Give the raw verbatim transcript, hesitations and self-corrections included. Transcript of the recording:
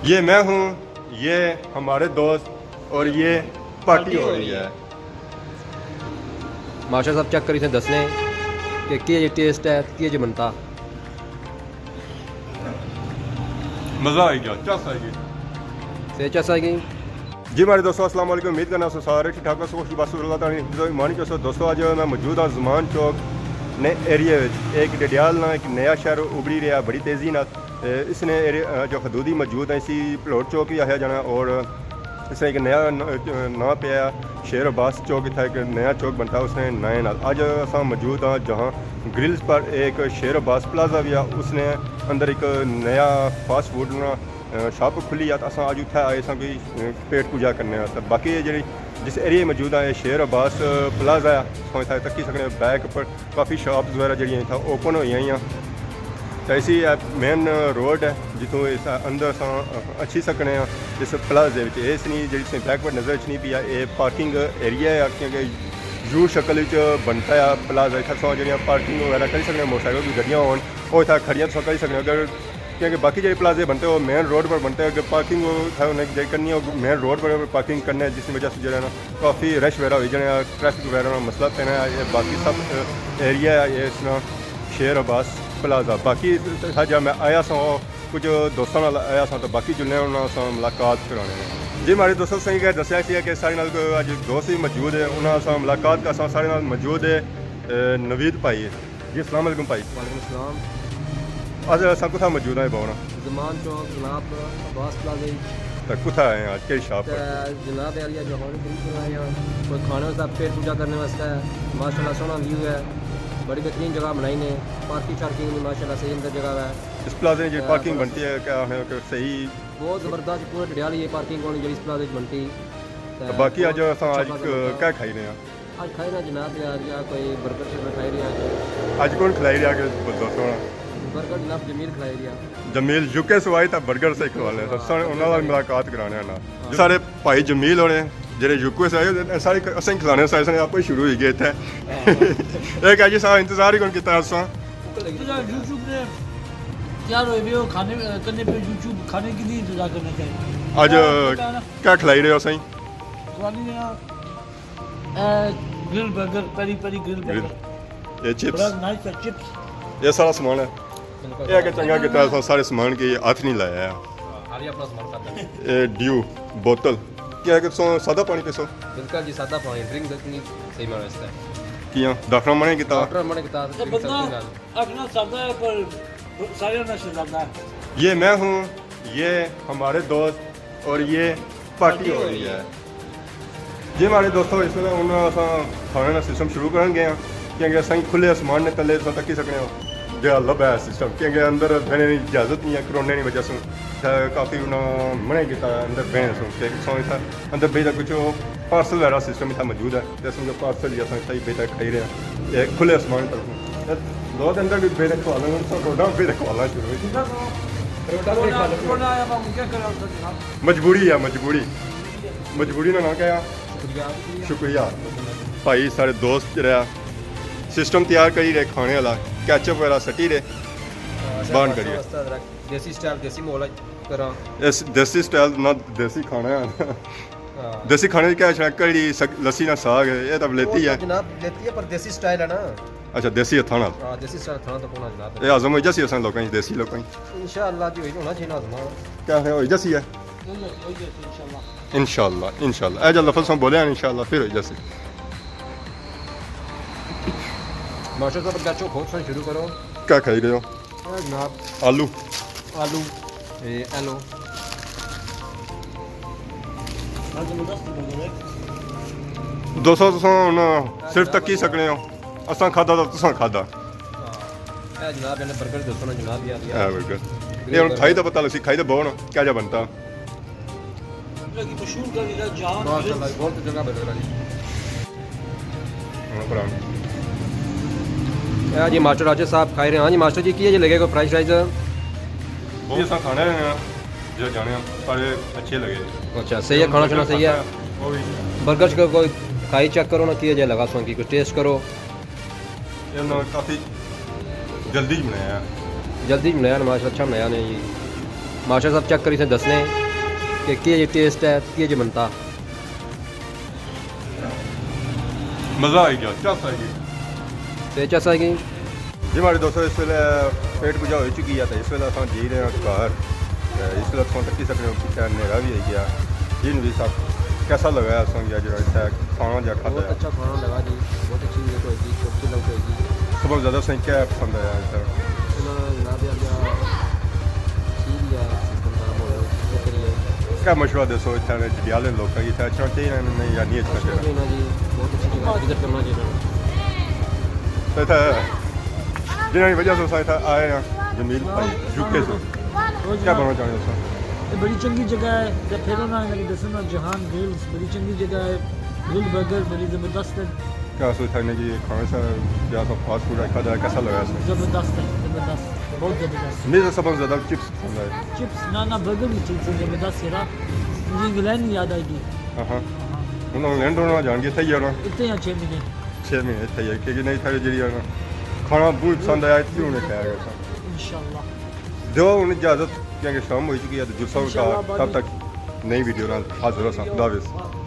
یہ میں ہوں، یہ ہمارے دوست، اور یہ پارٹی ہو رہی ہے۔ ماسٹر صاحب چیک کری تساں دسنے کہ کیہو جیا ٹیسٹ ہے، کیہو جیا بنتا۔ مزہ آئی گیا، چس آئی گئی۔ تے چس آئی گئی۔ جی ماڑے دوستو، السلام علیکم۔ امید کرنا سو سارے ٹھیک ٹھاک ہو سو، خوش بس اللہ تعالیٰ نے حفظ و ایمان چ ہو سو۔ دوستو، اج میں موجود ہاں زمان چوک نے ایریے وچ۔ ایک ڈڈیال نا ایک نیا شہر ابھری رہیا بڑی تیزی نال۔ اے، اس نے ایرے-، اے، جو حدودی موجود ہیں، اسی پلوٹ چوک ہی آخیا جانا، اور اس نے ایک نیا ن-، نام پیا ہے شیر عباس چوک۔ اتھا ایک نیا چوک بنتا ہے اس نے نئے نال۔ اج اساں موجود ہاں جہاں گرلز پر، ایک شیر عباس پلازہ بھی ہے، اس نے اندر ایک نیا فاسٹ فوڈ نا، اے، شاپ کھلی ہے۔ تو اساں اج اتھا آئے ساں کوئی، اے، پیٹ پوجا کرنے واسطے۔ باقی یہ جڑی جس ایریے موجود ہاں، یہ شیر عباس پلازہ ہے۔ تساں اتھا تکی سکنے ہو، بیک پر کافی شاپس وغیرہ جڑیاں اتھا اوپن ہوئی ہیں۔ تے اسی اے مین روڈ ہے جتھوں اس اندر اساں اچھی سکنے ہاں۔ اس پلازے وچ اے اس نی جڑی تساں بیک پر نظر اچھنی پئی ہے، اے پارکنگ ایریا ہے، کیونکہ یو شکل وچ بنتا ہے پلازہ۔ اتھا تساں جڑیاں پارکنگ وغیرہ کری سکنے ہو، موٹر سائیکل کی گڈیاں ہون، او اتھا کھڑیاں تساں کری سکنے ہو۔ اگر کیونکہ باقی جڑے پلازے بنتے ہو مین روڈ پر بنتے ہو، اگر پارکنگ اتھا انہیں جڑی کرنی ہو مین روڈ پر پارکنگ کرنے، جس وجہ سے جڑا نا کافی رش وغیرہ ہوئی جانے، ٹریفک وغیرہ نا مسئلہ پینا ہے۔ یہ باقی سب ایریا ہے، یہ اس نا شیر عباس پلازہ۔ باقی اتھا جا میں آیا سا، کچھ دوستاں نال آیا سا، تو باقی جلنے انہاں سا ملاقات کرانے ہیں۔ جی ماڑے دوستو، سائیں کہ دسیا سی کہ سارے نال اج دوست بھی موجود ہے، انہاں سا ملاقات کا سا سارے نال موجود ہے، اے، نوید بھائی۔ جی السلام علیکم بھائی۔ وعلیکم السلام۔ اج اساں کتھا موجود ہیں باؤ نا؟ زمان چوک جناب عباس پلازے وچ۔ تے کتھا آئے ہیں اج؟ کیڑی شاپ پر؟ تے جناب عالیہ جوہانی گروپ پر آئے ہیں۔ کوئی کھانے واسطے، پیٹ پوجا کرنے واسطے۔ ماشاءاللہ سوہنا ویو ہے۔ بڑی بہترین جگہ بنائی نے۔ پارکنگ شارکنگ بھی ماشاءاللہ صحیح اندر جگہ ہے۔ اس پلازے جی تے پارکنگ بس بنتی ہے، کیا ہے کہ صحیح؟ بہت زبردست، پورے ڈڈیال یہ پارکنگ کونی جیڑی اس پلازے وچ بنتی۔ تے باقی اج بہت اساں اچھا اج پلازہ بنتا۔ کیا کھائی رہے ہیں؟ اج کھائی رہا جناب یار، یا کوئی برگر شرگر کھائی رہا اج۔ اج کون کھلائی رہا کہ دسو نا؟ برگر جناب جمیل کھلائی رہا۔ جمیل یو کے سے آئے تھا، برگر سے کھلوانے، سر انہاں نال ملاقات کرانے نا۔ ہاں۔ سارے بھائی جمیل ہونے جڑے یو کے سے آئے، سارے اساں کھلانے، سارے اساں آپ ہی شروع ہوئی گئے تھے۔ ہاں۔ ایک اج سا انتظار ہی کون کیتا اساں۔ یوٹیوب نے تیار ہوئے وے ہو کھانے، کرنے پہ یوٹیوب کھانے کی نہیں انتظار کرنا چاہیے۔ اج کیا کھلائی رہے ہو سائیں؟ کھلائی رہے ہیں اے گرل برگر، پیری پیری گرل گرل۔ برگر۔ اے چپس۔ بڑا نائس ہے چپس۔ اے سارا سامان ہے۔ بالکل۔ اے کہ چنگا کیتا تساں سارے سامان کی ہتھ نہیں لایا ہے۔ ہاں، ہر اپنا سامان کھاتا ہے۔ اے ڈیو بوتل۔ کیا کہ تساں سادہ پانی پیسو؟ بالکل جی، سادہ پانی، ڈرنک اتنی صحیح مانے اس طرح۔ کیاں؟ ڈاکٹر منع کیتا؟ ڈاکٹر منع کیتا، اے ڈرنک بندہ سختی نال۔ آخنا سادہ ہے پر سارے نال شہزادہ ہے۔ یہ میں ہوں، یہ ہمارے دوست اور یہ پارٹی ہو رہی ہے۔ جی ماڑے دوستو، اس ویلے ہن اساں کھانے نا سسٹم شروع کرن گئے ہاں، کیونکہ اساں کھلے آسمان نے تلے تساں تکی سکنے ہو جیڑا لبھا ہے سسٹم، کیونکہ اندر بہنے نی اجازت نہیں ہے کرونے نی وجہ سوں۔ تے کافی انہاں منع کیتا اندر بہنے سوں کہ تساں اتھا اندر بئی تک کچھ پارسل وغیرہ سسٹم اتھا موجود ہے۔ تے اساں جو پارسل ہی اساں اتھا ہی بئی تک کھائی رہے ہیں۔ اے کھلے آسمان طرفوں۔ تے لوگ اندر بھی بئی تک کھوا لیں، سب روڈاں بئی تک کھوا لیں شروع ہوئی۔ روڈاں بئی کھوا لیں۔ روڈاں آیا، ہن کیا کراں جناب؟ مجبوری ہے، مجبوری۔ مجبوری نا نام کیا ہے؟ شکریہ۔ شکریہ۔ بھائی سارے دوست جڑا سسٹم تیار کری رہے کھانے والا، کیچپ وغیرہ سٹی رہے۔ ہاں، بان کریے۔ دیسی سٹائل، دیسی ماحول ہے۔ کراں۔ اس دیسی سٹائل نہ دیسی کھانا ہے۔ ہاں۔ دیسی کھانے کیا چھڑا کڑی، سگ-، لسی نہ ساگ ہے، یہ تو بلیتی ہے۔ جناب، بلیتی ہے پر دیسی سٹائل ہے نا۔ اچھا، دیسی ہتھاں نال۔ ہاں، دیسی سٹائل ہتھاں نال تو پونا جناب۔ یہ ہضم ہوئی جاسی اساں لوکاں کی، دیسی لوکاں کی؟ انشاءاللہ جی، ہوئی ہونا چاہیے ہضم۔ کیا ہے، ہوئی جاسی ہے؟ ہوئی جاسی، ہوئی جاسی انشاءاللہ۔ انشاءاللہ، انشاءاللہ۔ اے جو لفظ ہم بولے ہیں، انشاءاللہ پھر ہوئی جاسی۔ ماسٹر صاحب، کیچپ بہت سارے شروع کرو۔ کیا کھائی رہے ہو؟ اے جناب۔ آلو۔ آلو۔ اے ایلو۔ دوستو، تساں ہن صرف تکی سکنے ہو۔ اساں کھادا تاں تساں کھادا۔ ہاں۔ اے جناب، انہیں برگر دسو نا جناب، یار، یار۔ اے برگر۔ اے ہن کھائی تاں پتہ لگسی، کھائی تاں بہو نا، کیا جا بنتا۔ مطلب کہ مشہور کری دا جان ماشاءاللہ، بہت چنگا برگر ہے جی۔ ہاں، پرانا۔ اے جی ماسٹر راجہ صاحب کھائی رہے ہیں۔ ہاں جی ماسٹر جی، کیا جے لگے کوئی فرائز رائز؟ بہت سا کھانا ہے جو جانے ہیں، سارے اچھے لگے۔ اچھا، صحیح ہے، کھانا شانا صحیح ہے۔ وہ بھی۔ برگر شکر کوئی کھائی چیک کرو نا، کیا جے لگا سو کی، کوئی ٹیسٹ کرو۔ یہ انہوں نے کافی جلدی بنایا ہے۔ جلدی بنایا نا، ماشاءاللہ، اچھا بنایا نے جی۔ ماسٹر صاحب چیک کری سے دسنے کہ کیہہ جے ٹیسٹ ہے، کیہہ جے بنتا۔ مزہ آئی گیا، چس آئی گئی۔ تے چس آئی گئی۔ جی ماڑے دوستو، اس ویلے پیٹ پوجا ہوئی چکی ہے، تے اس ویلے اساں جی رہے ہیں گھر۔ تے اس ویلے تساں تکی سکنے ہو، پیچھے نیرا بھی ہوئی گیا۔ جی نوید صاحب، کیسا لگا ہے تساں کی جڑا اتھے کھانا جا کھادا بہت ہے؟ اچھا کھانا لگا جی، بہت اچھی میت ہوئی گی، چوکی لوک ہوئی گی۔ سب سے زیادہ تساں کیا پسند آیا اتھے؟ چلو، جناب، یا، یا، ٹھیک ہی ہے، سسٹم خراب ہو گیا، شکر ہی ہے۔ کیا مشورہ دیسو اتھے نے جڈیالے لوکاں کی، اتھے اچھنا چاہیے انہاں نے یا نہیں اچھنا اچھنا چاہیے؟ چاہیے جی، بہت اچھی جگہ، وزٹ کرنا چاہیے۔ تے اتھے جنہاں کی وجہ سے اساں اتھے آئے ہیں، جمیل بھائی، یو کے سے۔ کیا بولنا چاہنے ہو سر؟ یہ بڑی چنگی جگہ ہے، جب پھر انہاں نے دسنا جہان گرلز، بڑی چنگی جگہ ہے، گرل برگر بڑی زبردست ہے۔ کیا سوچ تھا کہ کھانے سے کیا سا فاسٹ فوڈ کھادا ہے، کیسا لگا سر؟ زبردست ہے، زبردست، بہت زبردست۔ میرے سب سے زیادہ چپس پسند ہے۔ چپس، نہ، نہ، برگر بھی ٹھیک سی، زبردست یارا۔ مجھے انگلینڈ یاد آئی گئی۔ ہاں، ہاں۔ ہن انگلینڈ ہونا جان گے، اتھے ہی ہونا۔ اتھے ہی چھ مہینے۔ چھ مہینے اتھے ہی ہے، کیونکہ نہیں اتھے جیڑی ہے نا، کھانا بہت پسند آیا، اتھے ہونے کھایا گیا سا۔ انشاءاللہ۔ دیو ہن اجازت، کیونکہ شام ہوئی چکی ہے، تو جلسہ ہن انشاءاللہ گھر۔ تب تک نئی ویڈیو نال حاضر ہوساں۔ خدا حافظ۔